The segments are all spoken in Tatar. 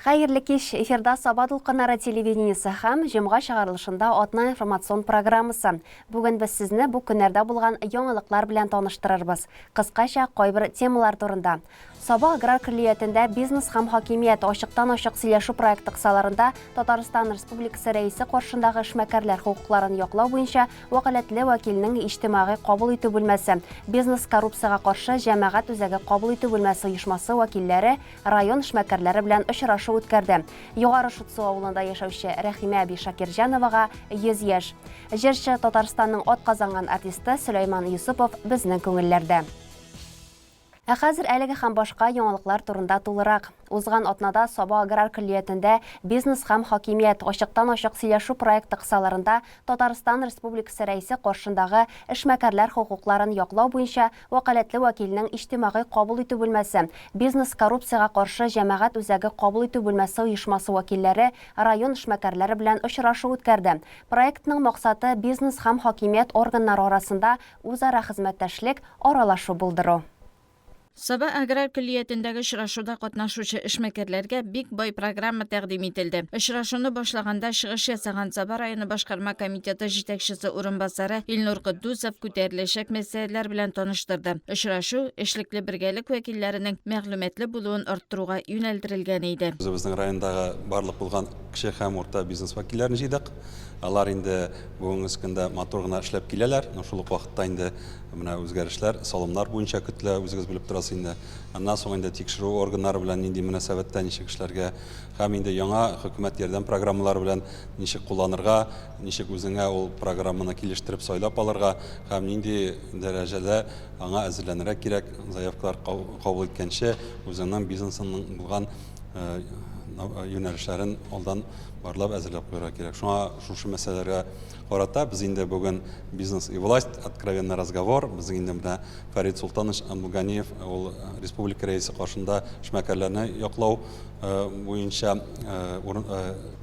Хәерле кич! Эфирда Саба дулкыннары телевидениесе һәм җомга чыгарылышында атна информацион программасы. Бүген без сезне бу көннәрдә булган яңалыклар белән таныштырырбыз. Кыскача кайбер темалар турында. Саба аграр көллиятендә Бизнес һәм хакимият ачыктан-ачык сөйләшү проекты кысаларында Татарстан Республикасы Рәисе каршындагы эшмәкәрләр хокукларын яклау буенча Вәкаләтле вәкилнең иҗтимагый кабул итү бүлмәсе, Бизнес коррупциягә каршы җәмәгать үзәге кабул итү бүлмәсе оешмасы вәкилләре район эшмәкәрләре белән очрашу үткәрде. Югары Шутсу авылында яшәүче Рәхимә әби Шакирҗановага 100 яшь. Җырчы, Татарстанның атказанган артисты Сөләйман Йосыпов безнең күңелләрдә. Ә хәзер әлеге һәм башка яңалыклар турында тулырак. Узган атнада Саба аграр көллиятендә Бизнес һәм хакимият, ачыктан-ачык сөйләшү проекты кысаларында Татарстан Республикасы Рәисе каршындагы эшмәкәрләр хокукларын яклау буенча вәкаләтле вәкилнең иҗтимагый кабул итү бүлмәсе, Бизнес коррупциягә каршы җәмәгать үзәге кабул итү бүлмәсе оешмасы вәкилләре район эшмәкәрләре белән очрашу үткәрде. Проектның максаты, бизнес һәм хакимият органнары арасында үзара хезмәттәшлек, аралашу булдыру. Саба аграр көллиятендәге очрашуда катнашучы эшмәкәрләргә бик бай программа тәкъдим ителде. Очрашуны башлаганда чыгыш ясаган Саба районы башкарма комитеты җитәкчесе урынбасары Илнур Котдусов күтәреләчәк мәсьәләләр белән таныштырды. Очрашу эшлекле бергәлек вәкилләренең мәгълүматлы булуын арттыруга юнәлдерелгән иде. Үзебезнең райондагы барлык булган кече һәм урта бизнес вәкилләрен җыйдык. Алар инде бүгенге көндә матур гына эшләп киләләр, но шул ук вакытта инде менә үзгәрешләр салымнар буенча көтелә, үзегез белеп торасыз инде. Аннан соң инде тикшерү органнары белән нинди мөнәсәбәттә ничек эшләргә һәм инде яңа хөкүмәт ярдәм программалары белән ничек кулланырга, ничек үзеңә ул программаны килештереп сайлап алырга һәм нинди дәрәҗәдә аңа әзерләнергә кирәк, заявкалар кабул иткәнче үзеңнең бизнесыңның булган юнәлешләрен алдан барлап әзерләп куярга кирәк. Шуңа шушы мәсьәләләргә карата без инде бүген Бизнес и власть, откровенный разговор, безнең инде менә Фәрит Солтанович Абдулганиев, ул республика рәисе каршында эшмәкәрләрне яклау буенча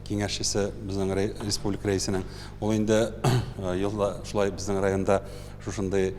киңәшчесе безнең республика рәисенең. Ул инде елда шулай безнең районда шушындый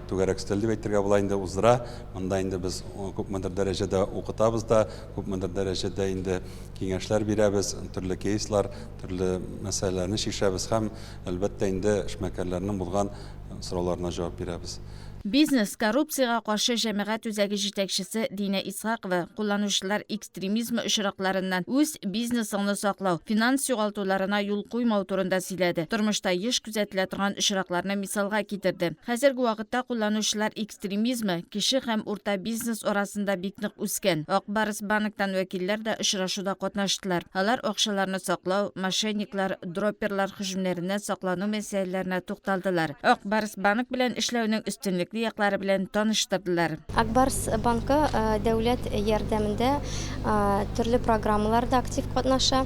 түгәрәк өстәл дип әйтергә була инде уздыра. Монда инде без күпмедер дәрәҗәдә укытабыз да, күпмедер дәрәҗәдә инде киңәшләр бирәбез, төрле кейслар, төрле мәсьәләләрне чишәбез һәм, әлбәттә инде, эшмәкәрләрнең булган сорауларына җавап бирәбез. Бизнес, коррупциягә каршы җәмәгать үзәге җитәкчесе Динә Исхакова кулланучылар экстремизмы очракларыннан үз бизнесыңны саклау, финанс югалтуларына юл куймау турында сөйләде, тормышта еш күзәтелә торган очракларны мисалга китерде. Хәзерге вакытта кулланучылар экстремизмы кече һәм урта бизнес арасында бик нык үскән. Ак Барс банктан вәкилләр дә очрашуда катнаштылар. Алар акчаларны саклау, мошенниклар, дропперлар һөҗүмнәреннән саклану мәсьәләләренә тукталдылар. Ак Барс банк белән эшләүнең өстенлекле яклары белән таныштырдылар. Ак Барс банкы дәүләт ярдәмендә төрле программаларда актив катнаша,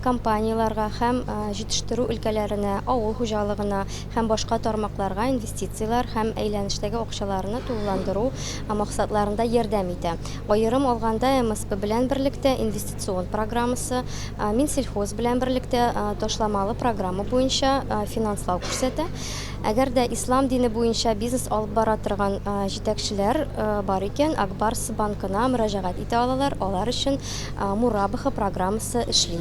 компанияләргә һәм җитештерү өлкәләренә, авыл хуҗалыгына һәм башка тармакларга инвестицияләр һәм әйләнештәге акчаларны тулыландыру максатларында ярдәм итә. Аерым алганда, МСП белән берлектә инвестицион программасы, Минсельхоз белән берлектә ташламалы программа буенча финанслау күрсәтә. Әгәр дә ислам дине буенча бизнес алып бара торган җитәкчеләр бар икән, Ак Барс банкына мөрәҗәгать итә алалар, алар өчен Мурабаха программасы эшли.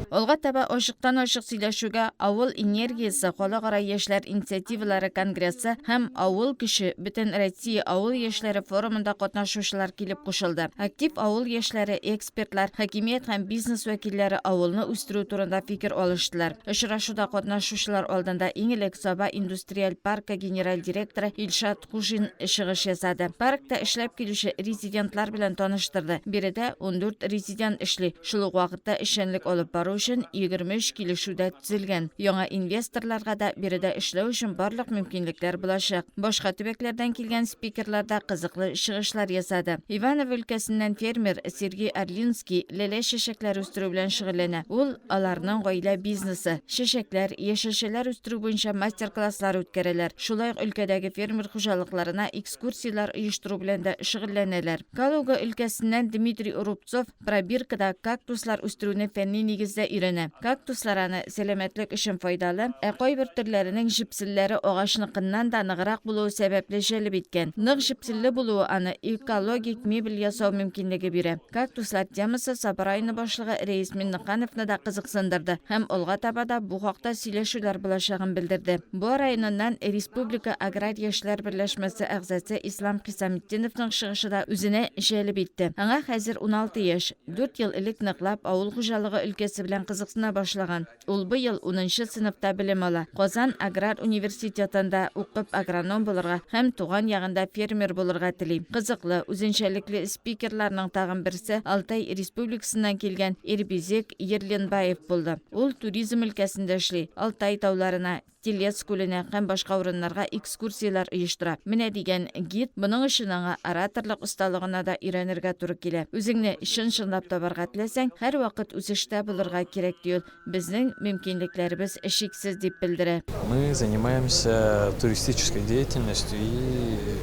Алга таба ачыктан-ачык сөйләшүгә Авыл энергиясе халыкара яшьләр инициативалары конгрессы һәм Авыл көче Бөтенроссия авыл яшьләре форумында катнашучылар килеп кушылды. Актив авыл яшьләре, экспертлар, хакимият һәм бизнес вәкилләре авылны үстерү турында фикер алыштылар. Очрашуда катнашучылар алдында иң элек Саба индустриаль паркы генераль директоры Илшат Хуҗин чыгыш ясады. Паркта эшләп килүче резидентлар белән таныштырды. Биредә 14 резидент эшли. Шул ук вакытта эшчәнлек алып бару өчен 23 килешү дә төзелгән. Яңа инвесторларга да биредә эшләү өчен барлык мөмкинлекләр булачак. Башка төбәкләрдән килгән спикерлар да кызыклы чыгышлар ясады. Иваново өлкәсеннән фермер Сергей Орлинский ләлә чәчәкләре үстерү белән шөгыльләнә. Ул Аларның гаилә бизнесы, чәчәкләр, яшелчәләр үстерү буенча мастер-класслар үткәрәләр, шулай ук өлкәдәге фермер хуҗалыкларына экскурсияләр оештыру белән дә шөгыльләнәләр. Калуга өлкәсеннән Дмитрий Рубцов пробиркада кактуслар үстерүне фәнни нигездә өйрәнә. Кактуслар аны сәламәтлек өчен файдалы, ә кайбер төрләренең җепселләре агачныкыннан да ныграк булуы сәбәпле җәлеп иткән. Нык җепселле булуы аны экологик мебель ясау мөмкинлеге бирә. Кактуслар темасы Саба районы башлыгы Рәис Миннехановны да кызыксындырды һәм алга таба да бу хакта сөйләшүләр булачагын белдерде. Буа районыннан республика аграр яшьләр берләшмәсе әгъзасы Ислам Хисаметдиновның чыгышы да үзенә җәлеп итте. Аңа хәзер 16 яшь. Дүрт ел элек ныклап авыл хуҗалыгы өлкәсе белән кызыксына башлаган. Ул быел унынчы сыйныфта белем ала. Казан аграр университетында укып агроном булырга һәм туган ягында фермер булырга тели. Кызыклы, үзенчәлекле спикерларның тагын берсе Алтай Республикасыннан килгән Ирбизек Ерленбаев булды. Ул туризм өлкәсендә эшли, Алтай тауларына, Телец күленә һәм башка урыннарга экскурсияләр оештыра. Менә дигән гид, моның өчен аңа ораторлык осталыгына да өйрәнергә туры килә. Үзеңне чын-чынлап табарга теләсәң, һәрвакыт үсештә булырга кирәк, ди ул. Безнең мөмкинлекләребез чиксез, дип белдерә. Мы занимаемся туристической деятельностью и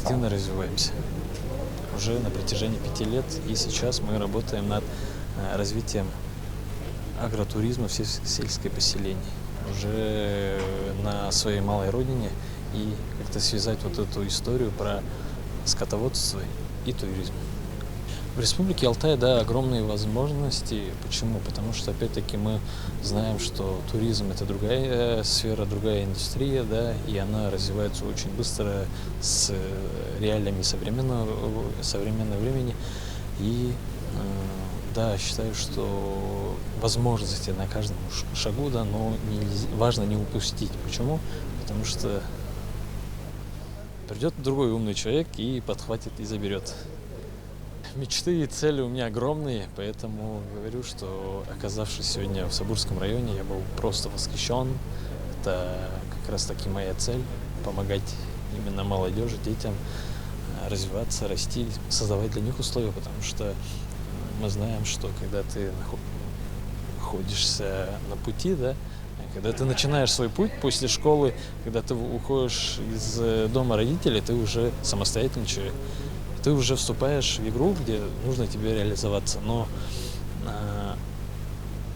активно развиваемся уже на протяжении пяти лет. И сейчас мы работаем над развитием агротуризма в сельское поселение уже на своей малой родине и как-то связать вот эту историю про скотоводство и туризм. В Республике Алтай, да, огромные возможности. Почему? Потому что, опять-таки, мы знаем, что туризм – это другая сфера, другая индустрия, да, и она развивается очень быстро с реалиями современного времени. И да, считаю, что возможности на каждом шагу, да, но нельзя, важно не упустить. Почему? Потому что придет другой умный человек и подхватит и заберет. Мечты и цели у меня огромные, поэтому говорю, что, оказавшись сегодня в Сабурском районе, я был просто восхищен. Это как раз таки моя цель – помогать именно молодежи, детям развиваться, расти, создавать для них условия, потому что мы знаем, что когда ты находишься на пути, да, когда ты начинаешь свой путь после школы, когда ты уходишь из дома родителей, ты уже самостоятельный человек. Ты уже вступаешь в игру, где нужно тебе реализоваться. Но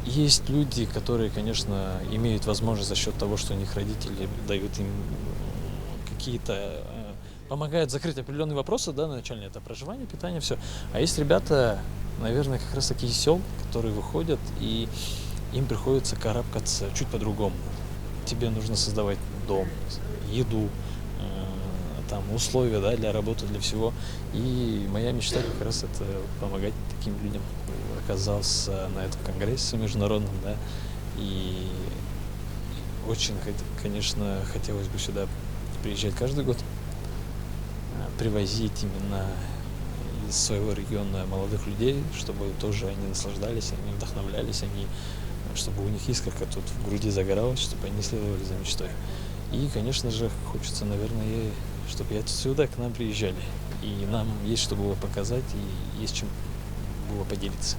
есть люди, которые, конечно, имеют возможность за счет того, что у них родители дают им какие-то, помогают закрыть определенные вопросы, да, начальные, это проживание, питание, все. А есть ребята, наверное, как раз такие сел, которые выходят, и им приходится карабкаться чуть по-другому. Тебе нужно создавать дом, еду, там условия, да, для работы, для всего. И моя мечта как раз это помогать таким людям. Оказался на этом конгрессе международном, да, и очень, конечно, хотелось бы сюда приезжать каждый год, привозить именно из своего региона молодых людей, чтобы тоже они наслаждались, они вдохновлялись, чтобы у них искорка тут в груди загоралась, чтобы они следовали за мечтой. И, конечно же, хочется, наверное, чтобы и отсюда к нам приезжали. И нам есть что было показать, и есть чем было поделиться.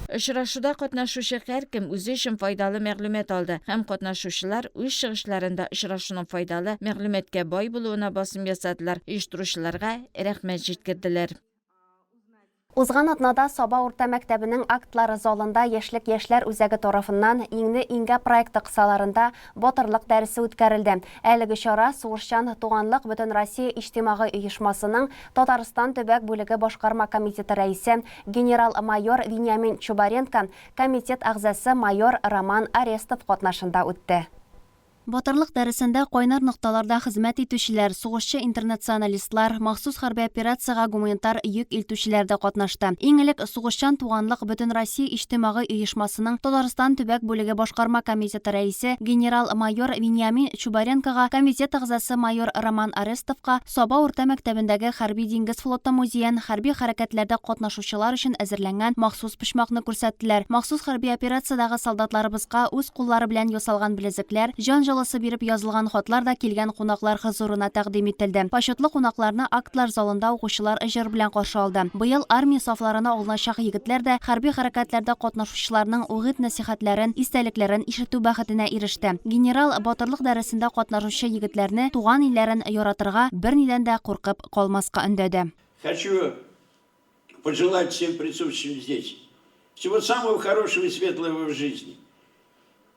Очрашуда катнашучы һәркем үзе өчен файдалы мәгълүмат алды һәм катнашучылар үз чыгышларында очрашуның файдалы мәгълүматка бай булуына басым ясадылар, оештыручыларга рәхмәт җиткерделәр. Узган атнада Саба урта мәктәбенең актлар залында Яшьлек яшьләр үзәге тарафыннан Иңне иңгә проекты кысаларында Батырлык дәресе үткәрелде. Әлеге чара Сугышчан туганлык Бөтенроссия иҗтимагый оешмасының Татарстан төбәк бүлеге башкарма комитеты рәисе генерал-майор Вениамин Чубаренко, комитет әгъзасы майор Роман Арестов катнашында үтте. Батырлык дәресендә кайнар нокталарда хезмәт итүчеләр, сугышчы-интернационалистлар, махсус хәрби операциягә гуманитар йөк илтүчеләр дә катнашты. Иң элек Сугышчан туганлык Бөтенроссия иҗтимагый оешмасының Татарстан төбәк бүлеге башкарма комитеты рәисе генерал-майор Вениамин Чубаренкога, комитет әгъзасы майор Роман Арестовка Саба урта мәктәбендәге Хәрби-диңгез флоты музеен, хәрби хәрәкәтләрдә катнашучылар өчен әзерләнгән махсус почмакны күрсәттеләр. Махсус хәрби операциядәге солдатларыбызга үз куллары белән ясалган белезекләр, җан җылысы биреп язылган хатлар да килгән кунаклар хозурына тәкъдим ителде. Почетлы кунакларны актлар залында укучылар җыр белән каршы алды. Быел армия сафларына алыначак егетләр дә хәрби хәрәкәтләрдә катнашучыларның үгет-нәсыйхәтләрен, истәлекләрен ишетү бәхетенә иреште. Генерал батырлык дәресендә катнашучы егетләрне туган илләрен яратырга, бернидән дә куркып калмаска өндәде. Хочу пожелать всем присутствующим здесь. Всего самого хорошего и светлого в жизни.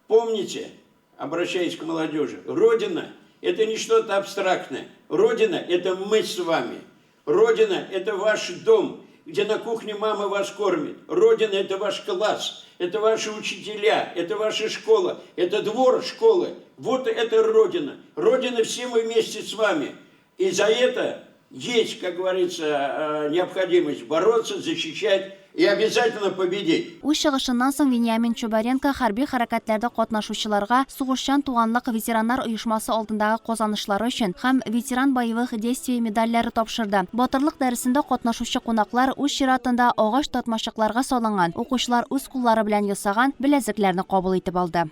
Помните, обращаясь к молодежи, Родина – это не что-то абстрактное. Родина – это мы с вами. Родина – это ваш дом, где на кухне мама вас кормит. Родина – это ваш класс, это ваши учителя, это ваша школа, это двор школы. Вот это Родина. Родина все мы вместе с вами. И за это есть, как говорится, э, необходимость бороться, защищать и обязательно победить. Үз чыгышыннан соң Вениамин Чубаренко хәрби хәрәкәтләрдә катнашучыларга Сугышчан туганлык ветераннар оешмасы алдындагы казанышлары өчен һәм Ветеран боевых действий медальләре тапшырды. Батырлык дәресендә катнашучы кунаклар үз чиратында агач тартмачыкларга салынган, укучылар үз куллары белән ясаган беләзекләрне кабул итеп алды.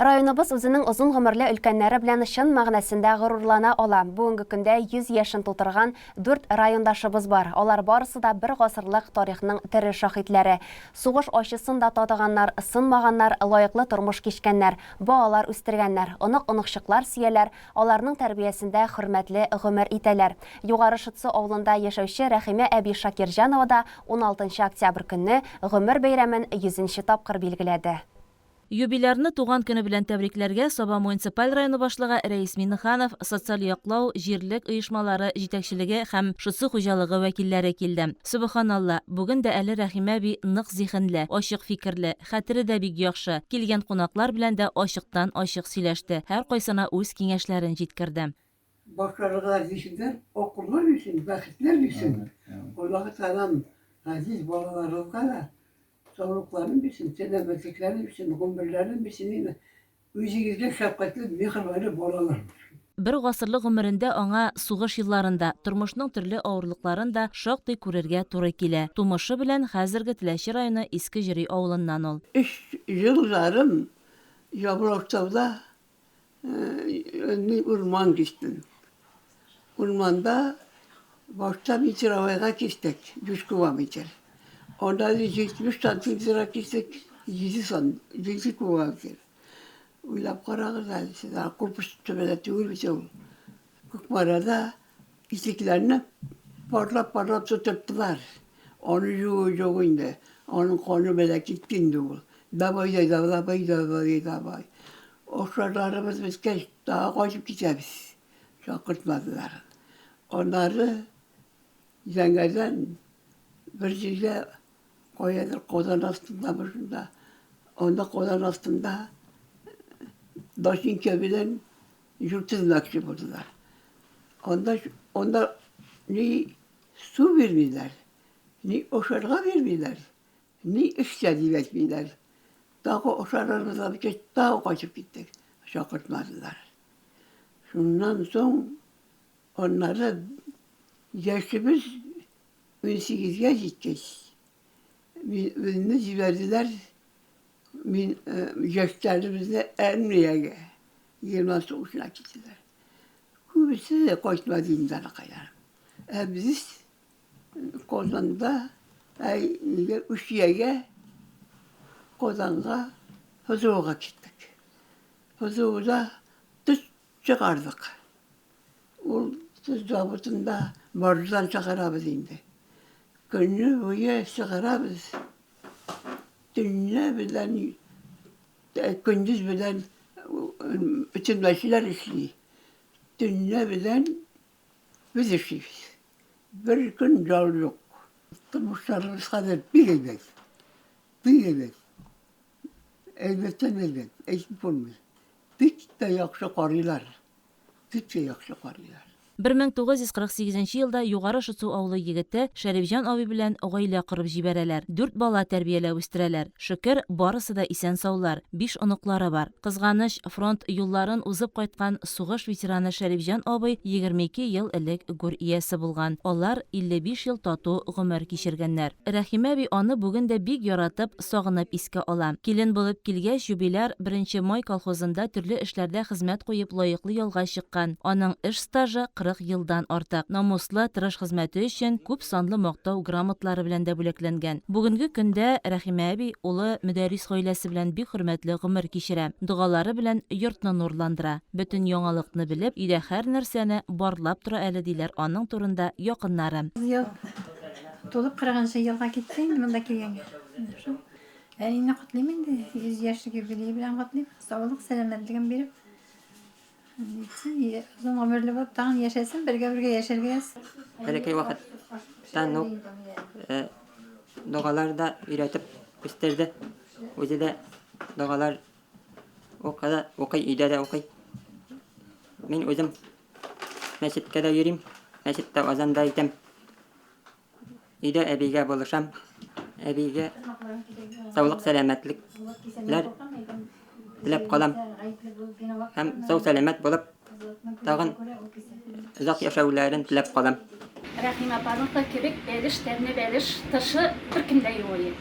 Районыбыз үзенең озын гомерле өлкәннәре белән чын мәгънәсендә горурлана ала. Бүгенге көндә 100 яшен тутырган дүрт райондашыбыз бар. Алар барысы да бер гасырлык тарихның тере шаһитләре. Сугыш ачысын да татыганнар, сынмаганнар, лаеклы тормыш кичкәннәр, балалар үстергәннәр, онык-оныкчыклар сөяләр, аларның тәрбиясендә хөрмәтле гомер итәләр. Югары Шытсу авылында яшәүче Рәхимә әби Шакирҗанова да уналтынчы октябрь көнне гомер бәйрәмен йөзенче тапкыр билгеләде. Юбилярны туган көне белән тәбрикләргә Саба муниципаль районы башлыгы Рәис Миңнеханов, социаль яклау, җирлек оешмалары җитәкчелеге һәм Шытсу хуҗалыгы вәкилләре килде. Сөбеханалла, бүген дә әле Рәхимә әби нык зиһенле, ачык фикерле, хәтере дә бик яхшы, килгән кунаклар белән дә ачыктан-ачык сөйләште, һәркайсына үз киңәшләрен җиткерде. Башларыгызга бирсеннәр, акыллар бирсен, бәхетләр бирсен. Аллаһы Тәгаләм газиз балаларыгызга да саулыкларын бирсен, сәламәтлекләрен бирсен, гомерләрен бирсен инде. Үзегезгә шәфкатьле, миһербанлы балалар бирсен. Бер гасырлык гомерендә аңа сугыш елларын да, тормышның төрле авырлыкларын да шактый күрергә туры килә. Тумышы белән хәзерге Теләче районы Иске Җөри авылыннан ул. Өч ел ярым Ябалактауда Мин урман кистем. Урманда башта метровойга кистек, 100 кубометр. Анда 70 сантиметрга кистек, 7 сан, 7 кубометр. Уйлап карагыз әле, сез корпус төбендә түгел бит ул. Кукмарада итекләрне парлап-парлап тотырттылар. Аны югы юк инде. Аның каны белән китте инде ул. Давай да давай, давай, давай. Ашарларыбыз беткәч, тагы кайтып китәбез. Чакыртмадылар. Аннары Зәңгәрдән бер җиргә каядыр Казан астында шунда. Анда Казан астында Дачинка белән Җир төзмәкче булдылар. Анда, анда ни су бирмиләр, ни ашарга бирмиләр, ни эшлә дип әйтмиләр. Тагы ашарларыбызга беткәч, тагы кайтып киттек. Чакыртмадылар. Шуннан соң аннары яшебез 18-гә җиткәч, безне җибәрделәр Мин яшьтәшебезне армиягә Герман сугышына киттеләр. Күбесе дә кайтмады инде аныкайлар. Ә без Казанда, әй, нигә Үчиягә, Казанга ФЗОга киттек. ФЗОда төс чыгардык. Ул төс заводында баржадан чыгарабыз инде. Көне буе чыгарабыз. Төнлә белән, көндез белән өтенмәчеләр эшли. Төнлә белән без эшлибез. Бер көн ял юк. Тормышларыбыз хәзер бик әйбәт. Бик әйбәт. Әйбәттән әйбәт, әйтеп булмый. Бик тә яхшы карыйлар. Бик тә яхшы карыйлар. 1948 нче елда Югары Шытсу авылы егете Шәрифҗан абый белән гаилә корып җибәрәләр. Дүрт бала тәрбияләп үстерәләр. Шөкер, барысы да исән-саулар. Биш оныклары бар. Кызганыч, фронт юлларын узып кайткан сугыш ветераны Шәрифҗан абый 22 ел элек гүр иясе булган. Алар 55 ел тату гомер кичергәннәр. Рәхимә әби аны бүген дә бик яратып, сагынып искә ала. Килен булып килгәч, юбиляр Беренче Май колхозында төрле эшләрдә хезмәт куеп лаеклы ялга чыккан. Аның эш стажы 40 елдан артык. Намуслы, тырыш хезмәте өчен күп санлы мактау грамотлары белән дә бүләкләнгән. Бүгенге көндә Рәхимә әби улы Мөдәррис гаиләсе белән бик хөрмәтле гомер кичерә. Догалары белән йортны нурландыра. Бөтен яңалыкны белеп, өйдә һәр нәрсәне барлап тора әле, диләр аның турында якыннары. Ел тулып кырыгынчы елга китте инде монда килгәнгә. Менә шул. Әнине котлыйм инде, 100 яшьлек юбилее белән котлыйм. Саулык, сәламәтлеген биреп. Нитсен, озын гомерле булып тагын яшәсен, бергә-бергә яшәргә язсын. Бәләкәй вакыттан ук догалар да өйрәтеп үстерде. Үзе дә догалар укыды, укый, өйдә дә укый. Мин үзем мәчеткә дә йөрим, мәчеттә азан да әйтәм. Өйдә әбигә булышам. Әбигә саулык, сәламәтлекләр теләп калам. Һәм сау-сәламәт булып, тагын озак яшәүләрен теләп калам. Рәхимә апаныкы кебек бәлеш тәмле бәлеш тышы беркемдә юк ие.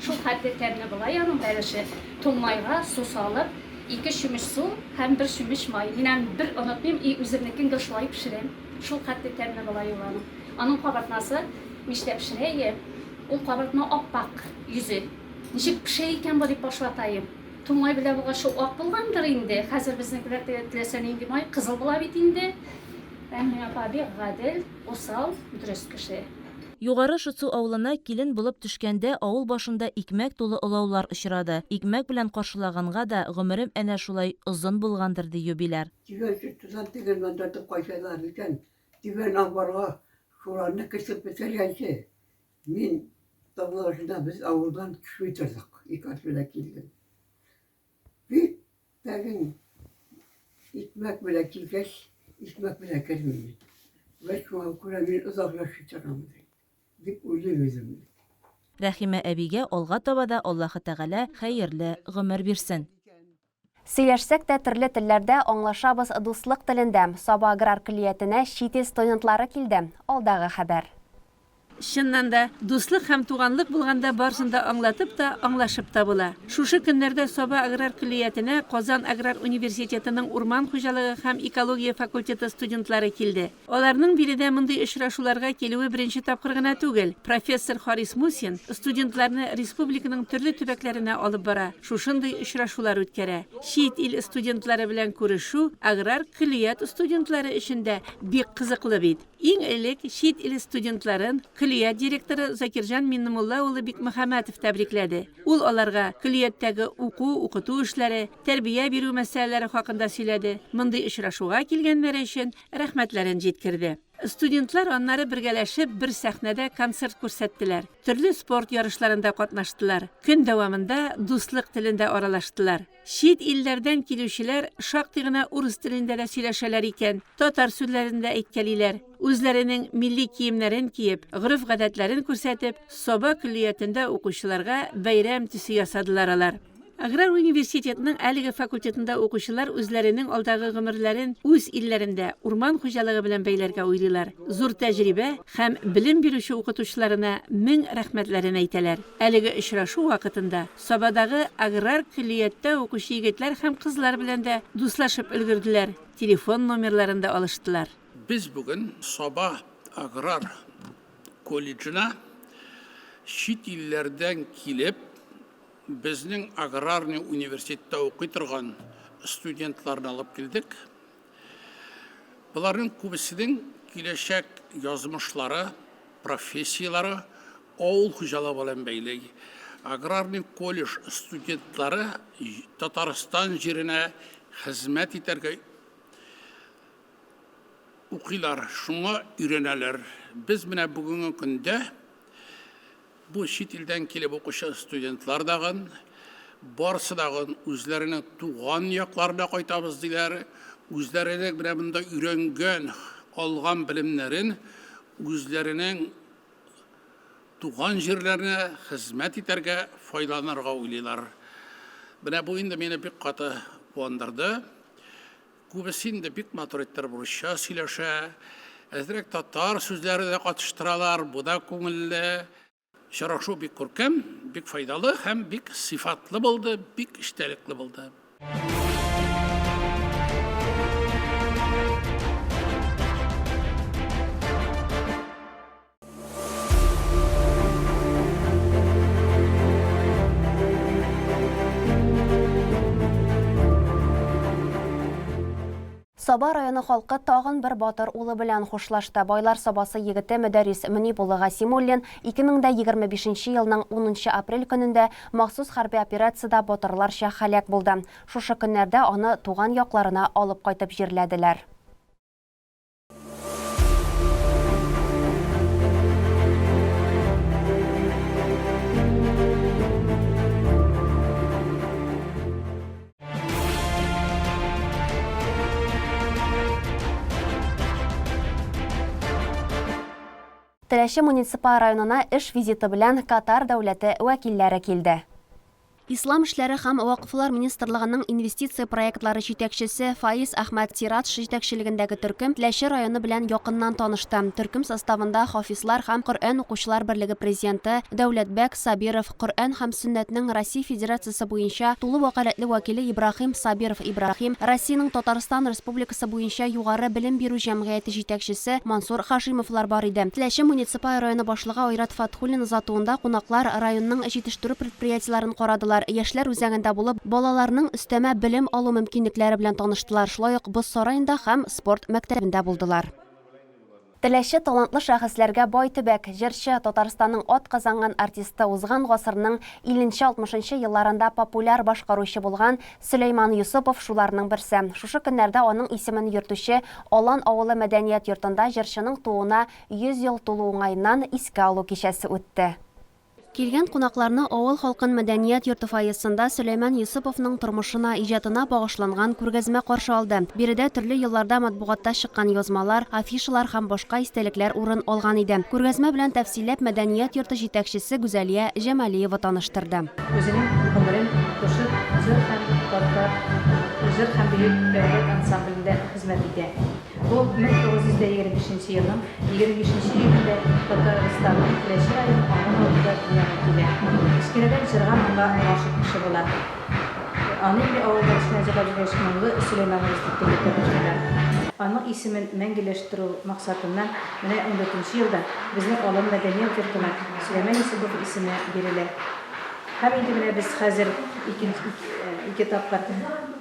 Шул хәтле тәмле була и аның бәлеше. Туңмайга су салып, ике чүмеч су һәм бер чүмеч май. Мин аны бер онытмыйм и үземнекен гел шулай пешерәм. Шул хәтле тәмле була и ул аның. Аның кабартмасы мичтә пешерә ие. Ул кабартма ап-ак йөзе. Ничек пешә икән бу дип баш ватаем. Туңмай белән булгач шул ак булгандыр инде. Хәзер безнекеләр теләсә нинди май кызыл була бит инде. Рәхимә апа бик гадел, усал, дөрес кеше. Югары Шытсу авылына килен булып төшкәндә авыл башында икмәк тулы олаулар очрады. Икмәк белән каршылаганга да гомерем әнә шулай озын булгандыр, ди юбиляр. Дигән сүз тегермән тотып кайталар икән. Дигән амбарга шуларны кертеп бетергәнче, мин табло башында без авылдан төшми тордык. Ике ат белән килдем. Бик тәген икмәк белән килгәч, икмәк белән кермим мин. Вәт шуңа күрә мин озак яши торам, ди, дип уйлыйм үземне. Рәхимә әбигә алга таба да Аллаһы Тәгалә хәерле гомер бирсен. Сөйләшсәк тә төрле телләрдә аңлашабыз дуслык телендә. Саба аграр көллиятенә чит ил студентлары килде. Алдагы хәбәр. Чыннан да, дуслык һәм туганлык булганда барысын да аңлатып та, аңлашып та була. Шушы көннәрдә Саба аграр көллиятенә Казан аграр университетының урман хуҗалыгы һәм экология факультеты студентлары килде. Аларның биредә мондый очрашуларга килүе беренче тапкыр гына түгел. Профессор Харис Мусин студентларны республиканың төрле төбәкләренә алып бара, шушындый очрашулар үткәрә. Чит ил студентлары белән күрешү аграр көллият студентлары өчен дә бик кызыклы бит. Иң элек чит ил студентларын көллият директоры Закирҗан Миннемулла улы Бикмөхәммәтов тәбрикләде. Ул аларга көллияттәге уку-укыту эшләре, тәрбия бирү мәсьәләләре хакында сөйләде, мондый очрашуга килгәннәре өчен рәхмәтләрен җиткерде. Студентлар аннары бергәләшеп бер сәхнәдә концерт күрсәттеләр, төрле спорт ярышларында катнаштылар, көн дәвамында дуслык телендә аралаштылар. Чит илләрдән килүчеләр шактый гына урыс телендә дә сөйләшәләр икән, татар сүзләрен дә әйткәлиләр. Үзләренең милли киемнәрен киеп, гореф-гадәтләрен күрсәтеп, Саба көллиятендә укучыларга бәйрәм төсе ясадылар алар. Аграр университетның әлеге факультетында укучылар үзләренең алдагы гомерләрен үз илләрендә урман хуҗалыгы белән бәйләргә уйлыйлар. Зур тәҗрибә һәм белем бирүче укытучыларына мең рәхмәтләрен әйтәләр. Әлеге очрашу вакытында Сабадагы аграр көллияттә укучы егетләр һәм кызлар белән дә дуслашып өлгерделәр, телефон номерларын да алыштылар. Без бүген Саба аграр колледжына чит илләрдән килеп, Безнең аграрный университетта укый торган студентларны алып килдек. Боларның күбесенең киләчәк язмышлары, профессияләре авыл хуҗалыгы белән бәйле. Аграрный колледж студентлары Татарстан җиренә хезмәт итәргә укыйлар, шуңа өйрәнәләр. Без менә бүгенге көндә Бу чит илдән килеп укучы студентлар дагын, барысы дагын үзләренең туган якларына кайтабыз диләр, үзләренең менә монда өйрәнгән, алган белемнәрен үзләренең туган җирләренә хезмәт итәргә файдаланырга уйлыйлар. Менә бу инде мине бик каты куандырды. Күбесе инде бик матур иттереп русча сөйләшә, әзрәк татар сүзләре дә катыштыралар, бу да күңелле. Очрашу бик күркәм, бик файдалы һәм бик сыйфатлы булды, бик эчтәлекле булды. Саба районы халкы тагын бер батыр улы белән хушлашты. Байлар Сабасы егете Мөдәррис Мөнип улы Гасимуллин 2025 елның унынчы апрель көнендә махсус хәрби операциядә батырларча һәлак булды. Шушы көннәрдә аны туган якларына алып кайтып җирләделәр. Теләче муниципаль районына эш визиты белән Катар дәүләте вәкилләре килде. Ислам эшләре һәм вакыфлар министрлыгының инвестиция проектлары җитәкчесе Фаиз Әхмәт Сирадж җитәкчелегендәге төркем Теләче районы белән якыннан танышты. Төркем составында хафизлар һәм Коръән укучылар берлеге президенты Дәүләтбәк Сабиров, Коръән һәм сөннәтнең Россия Федерациясе буенча тулы вәкаләтле вәкиле Ибраһим Сабиров Ибраһим, Россиянең Татарстан Республикасы буенча югары белем бирү җәмгыяте җитәкчесе Мансур Хашимовлар бар иде. Теләче муниципаль районы башлыгы Айрат Фәтхуллин озатуында кунаклар районның җитештерү предприятиеләрен карадылар, яшьләр үзәгендә булып, балаларның өстәмә белем алу мөмкинлекләре белән таныштылар, шулай ук боз сараенда һәм спорт мәктәбендә булдылар. Теләче талантлы шәхесләргә бай төбәк. Җырчы, Татарстанның атказанган артисты, узган гасырның илленче-алтмышынчы елларында популяр башкаручы булган Сөләйман Йосыпов шуларның берсе. Шушы көннәрдә аның исемен йөртүче Алан авылы мәдәният йортында җырчының тууына 100 ел тулу уңаеннан искә алу кичәсе үтте. Килгән кунакларны авыл халкын мәдәният йорты фойесында Сөләйман Йосыповның тормышына, иҗатына багышланган күргәзмә каршы алды. Биредә төрле елларда матбугатта чыккан язмалар, афишалар һәм башка истәлекләр урын алган иде. Күргәзмә белән тәфсилләп мәдәният йорты җитәкчесе Гүзәлия Җамалиева таныштырды. Үзенең гомерен шушы җыр һәм татар җыр һәм бию дәүләт ансамблендә хезмәт итә. Ул 1925 нче елның 25 нче июнендә Татарстанның Теләче районы Алан авылында дөньяга килә. Кечкенәдән җырга-моңга гашыйк кеше була. Аны инде авылда кечкенә җырлап йөргәч Моңлы Сөләйманыбыз дип тә йөртә башлыйлар. Аның исемен мәңгеләштерү максатыннан менә ундүртенче елда безнең Алан мәдәният йортына Сөләйман Йосыпов исеме бирелә. Һәм инде менә без хәзер ике тапкыр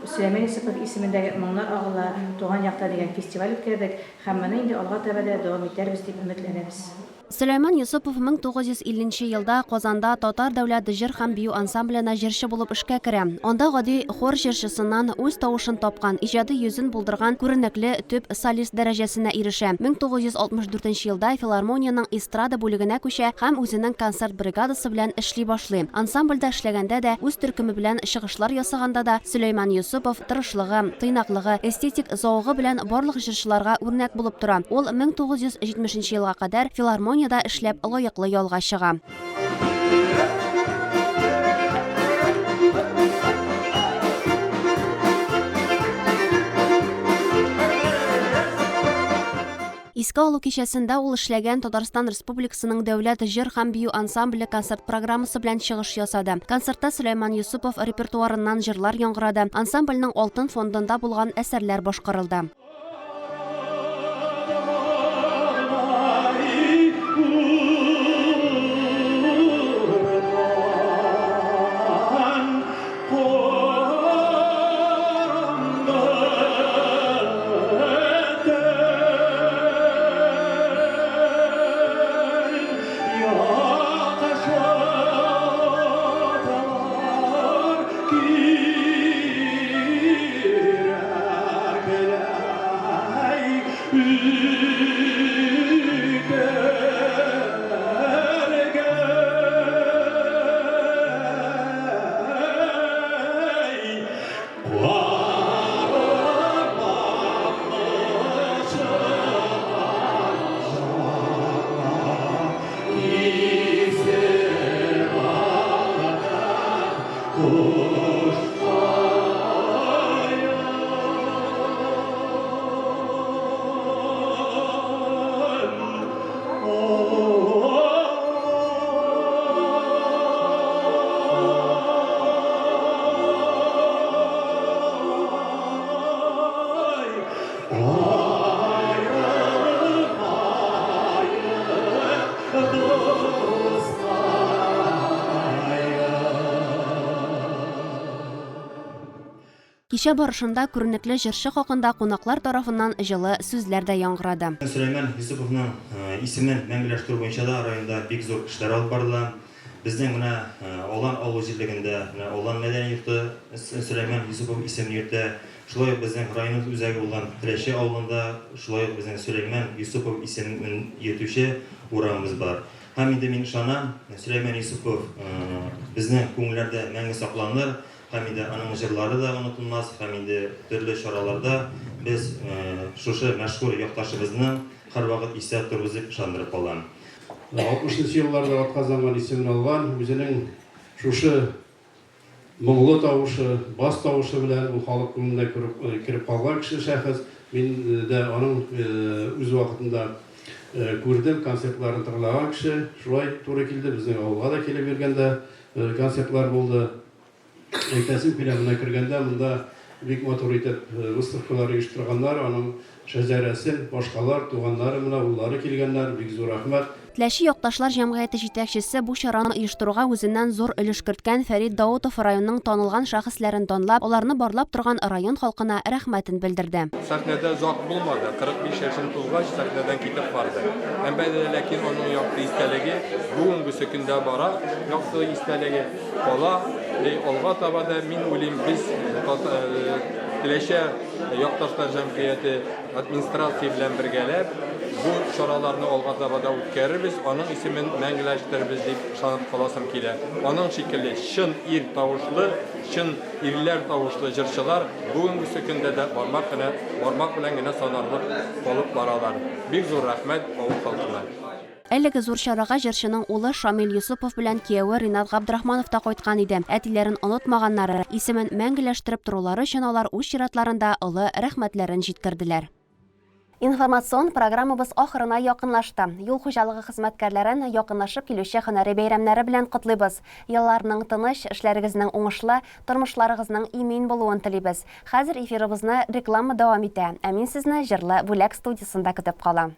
Сөләйман Йосыпов исемендәге Моңнар агыла туган якта дигән фестиваль үткәрдек һәм моны инде алга таба да дәвам итәрбез дип өметләнәбез. Сөләйман Йосыпов 1950 нче елда Казанда Татар дәүләт җыр һәм бию ансамбленә җырчы булып эшкә керә. Анда гади хор җырчысыннан үз тавышын тапкан, иҗади йөзен булдырган күренекле төп солист дәрәҗәсенә ирешә. 1964 нче елда филармониянең эстрада бүлегенә күчә һәм үзенең концерт бригадасы белән эшли башлый. Ансамбльдә эшләгәндә дә, үз төркеме белән чыгышлар ясаганда да Сөләйман Йосыпов тырышлыгы, тыйнаклыгы, эстетик зәвыгы белән барлык җырчыларга үрнәк булып тора. Ул 1970 нче елга кадәр филармониядә эшләп лаеклы ялга чыга. Искә алу кичәсендә ул эшләгән Татарстан Республикасының дәүләт җыр һәм бию ансамбле концерт программасы белән чыгыш ясады. Концертта Сөләйман Йосыпов репертуарыннан җырлар яңгырады, ансамбльнең алтын фондында булган әсәрләр башкарылды. Кичә барышында күренекле җырчы хакында кунаклар тарафыннан җылы сүзләр дә яңгырады. Сөләйман Йосыповның исемен мәңгеләштерү буенча да районда бик зур эшләр алып барыла. Безнең менә Алан авыл җирлегендә менә Алан мәдәни йорты Сөләйман Йосыпов исемен йөртә. Шулай ук безнең районыбыз үзәге булган Теләче авылында шулай ук безнең Сөләйман Йосыпов исемен йөртүче урамыбыз бар. Һәм инде мин ышанам, Сөләйман Йосыпов безнең күңелләрдә мәңге сакланыр һәм инде аның җырлары да онытылмас һәм инде төрле чараларда без шушы мәшһүр якташыбызның һәрвакыт истә тотырбыз дип ышандырып калам. 60 нчы елларда атказанган исемен алган, үзенең шушы моңлы тавышы, бас тавышы белән ул халык күңеленә кереп калган кеше, шәхес. Мин дә аның үз вакытында күрдем, концертларын тыңлаган кеше. Шулай туры килде, безнең авылга да килеп йөргәндә концертлар булды. Әйтәсем килә, менә кергәндә монда бик матур итеп выставкалар оештырганнар, аның шәҗәрәсен, башкалар, туганнары менә уллары килгәннәр, бик зур рәхмәт. Теләче якташлар җәмгыяте җитәкчесе бу чараны оештыруга үзеннән зур өлеш керткән Фәрит Даутов районның танылган шәхесләрен данлап, аларны барлап торган район халкына рәхмәтен белдерде. Сәхнәдә озак булмады, 45 яшен тулгач, сәхнәдән китеп барды. Әмма дә ләкин аның якты истәлеге бүгенгесе көндә бара, якты истәлеге. Кала, ди, алга таба да, мин уйлыйм, без Теләчә якташлар җәмгыяте администрация белән бергәләп бу чараларны алга таба да үткәрербез, аның исемен мәңгеләштерербез дип ышанып каласым килә. Аның шикелле чын ир тавышлы, чын ирләр тавышлы җырчылар бүгенгесе көндә дә бармак кына, бармак белән генә санарлык калып баралар. Бик зур рәхмәт авыл халкына. Әлеге зур чарага җырчының улы Шамил Йосыпов белән кияве Ринат Габдрахманов та кайткан иде. Әтиләрен онытмаганнары, исемен мәңгеләштереп торулары өчен алар үз чиратларында олы рәхмәтләрен җиткерделәр. Информацион программабыз ахырына якынлашты. Юл хуҗалыгы хезмәткәрләрен якынлашып килүче һөнәри бәйрәмнәре белән котлыйбыз. Елларның тыныч, эшләрегезнең уңышлы, тормышларыгызның имин булуын телибез. Хәзер эфирыбызны реклама дәвам итә, ә мин сезне Җырлы бүләк студиясендә көтеп калам.